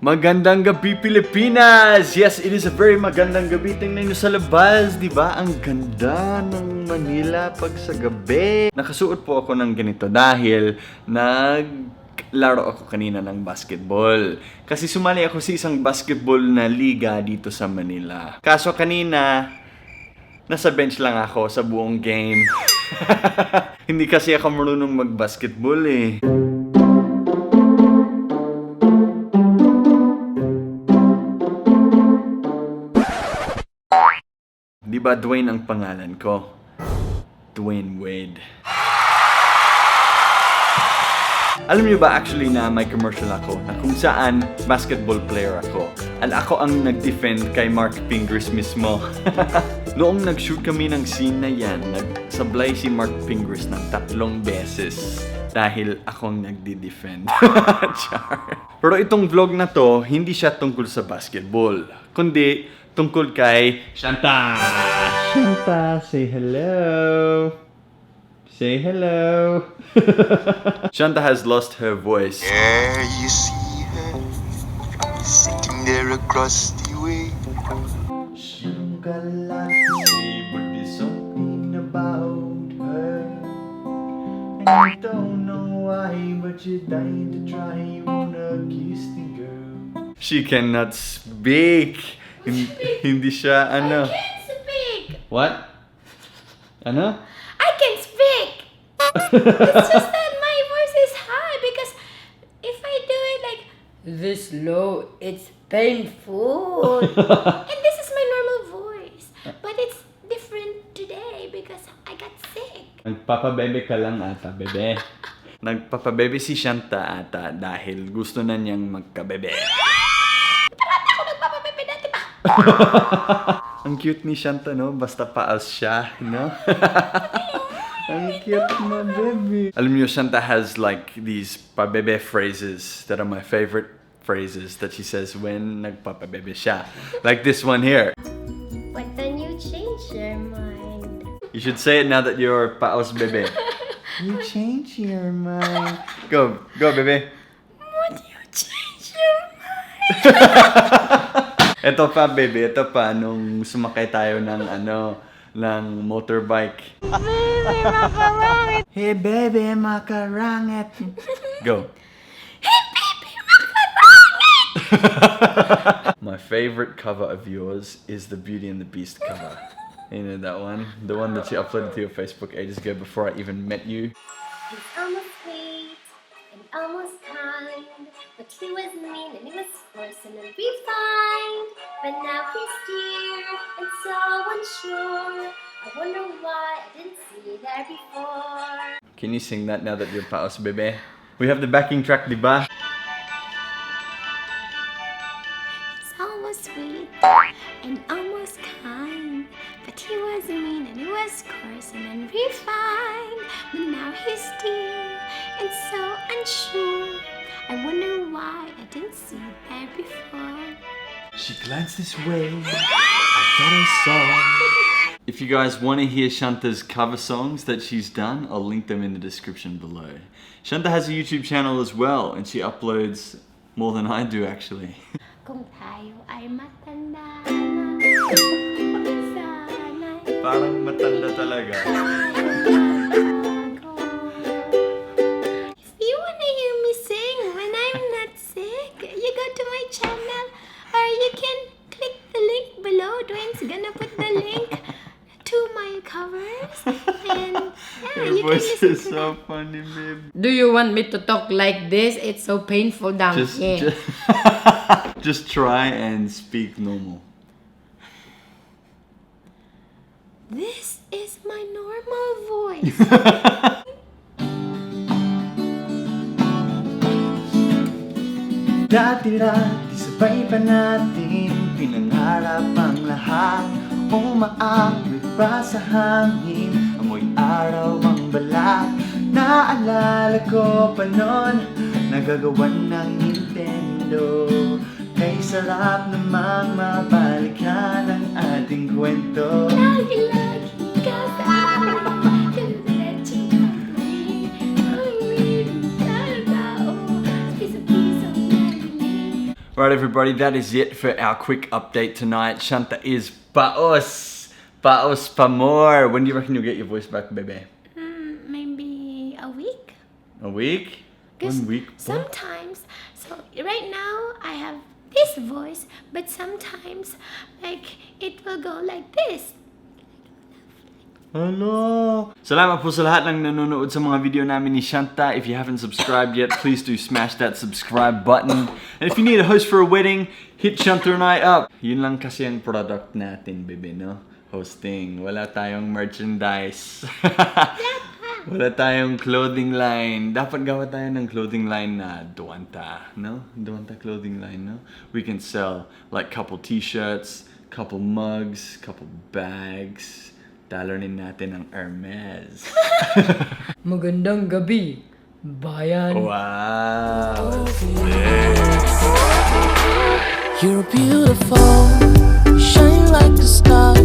Magandang gabi, Pilipinas! Yes, it is a very magandang gabi. Tingnan nyo sa labas, di ba? Ang ganda ng Manila pag sa gabi. Nakasuot po ako ng ganito dahil naglaro ako kanina ng basketball. Kasi sumali ako sa isang basketball na liga dito sa Manila. Kaso kanina, nasa bench lang ako sa buong game. Hindi kasi ako marunong mag-basketball eh. Di ba Dwaine ang pangalan ko? Dwaine Wade. Alam niyo ba actually na may commercial ako na kung saan basketball player ako. At ako ang nag-defend kay Mark Pingris mismo. Noong nag-shoot kami ng scene na yan, nagsablay si Mark Pingris ng 3 beses dahil akong nagdi-defend. Pero itong vlog na to, hindi siya tungkol sa basketball, kundi tungkol kay Shanta. Shanta, say hello. Say hello. Shanta has lost her voice. There you see her, sitting there across the way. She don't got a lot to say, but there's something about her. And I don't know why, but you're dying to try. You wanna kiss the girl. She cannot speak. Hindi siya, ano? I can speak! What? Ano? I can speak! It's just that my voice is high because if I do it like this low, it's painful. And this is my normal voice. But it's different today because I got sick. Nagpapabebe ka lang ata, bebe. Nagpapabebe si Shanta ata dahil gusto na niyang magkabebe. Ang cute ni Shanta, no? Basta paas siya, no? Ang cute mo, baby. Alam niyo, Shanta has like these pabebe phrases that are my favorite phrases that she says when nagpapabebe siya. Like this one here. But then you change your mind. You should say it now that you're paos, bebe. You change your mind. Go, bebe. What do you change your mind? Ito pa, baby. Ito pa, nung sumakay tayo ng, ng motorbike. Baby, makarangit! Hey, baby, makarangit. Go. Hey, baby, makarangit! My favorite cover of yours is the Beauty and the Beast cover. You know that one? The one that you uploaded to your Facebook ages ago before I even met you. He's almost sweet and almost kind, but he was mean and he was coarse and refined. But now he's dear and so unsure. I wonder why I didn't see that before. Can you sing that now that you're paos, bebe? We have the backing track, diba? He's almost sweet and almost kind, but he was mean and he was coarse and unrefined. But now he's dear and so unsure. I wonder why I didn't see that before. She glanced this way. I thought I saw. If you guys want to hear Shanta's cover songs that she's done, I'll link them in the description below. Shanta has a YouTube channel as well, and she uploads more than I do actually. Kung tayo ay matanda na, sana'y Parang matanda talaga. if you wanna hear me sing when I'm not sick, you go to my channel or you can click the link below. Dwayne's gonna put the link to my covers and yeah, Your you can voice listen is to so funny, babe. Do you want me to talk like this? It's so painful down here. Just try and speak normal. This is my normal voice. Dati-dati sabay pa natin pinangarap ang lahat. Umaamoy pa sa hangin, amoy araw ang balat. Naalala ko pa noon, nagagawan ng Nintendo. Kay sarap namang mabalikan ang ating kwento. Lagi-lagi ka sa akin, diretso ka rin. Ang liit na tao, piso-piso na Right, everybody, that is it for our quick update tonight. Shanta is paos pa more. When do you reckon you'll get your voice back, Bebe? Maybe a week. A week? 'Cause 1 week? sometimes, so right now I have this voice, but sometimes like it will go like this. Hello! Salamat po sa lahat ng nanonood sa mga video namin ni Shanta. If you haven't subscribed yet, please do smash that subscribe button. And if you need a host for a wedding, hit Shanta and I up. Yun lang kasi ang product natin, Bebe, no? Hosting. Wala tayong merchandise. Wala tayong clothing line. Dapat gawa tayo ng clothing line na Duanta, no? Duanta clothing line, no? We can sell like couple t-shirts, couple mugs, couple bags. Talonin natin ang Hermes. Magandang gabi, bayan. Wow! You're beautiful, you shine like a star.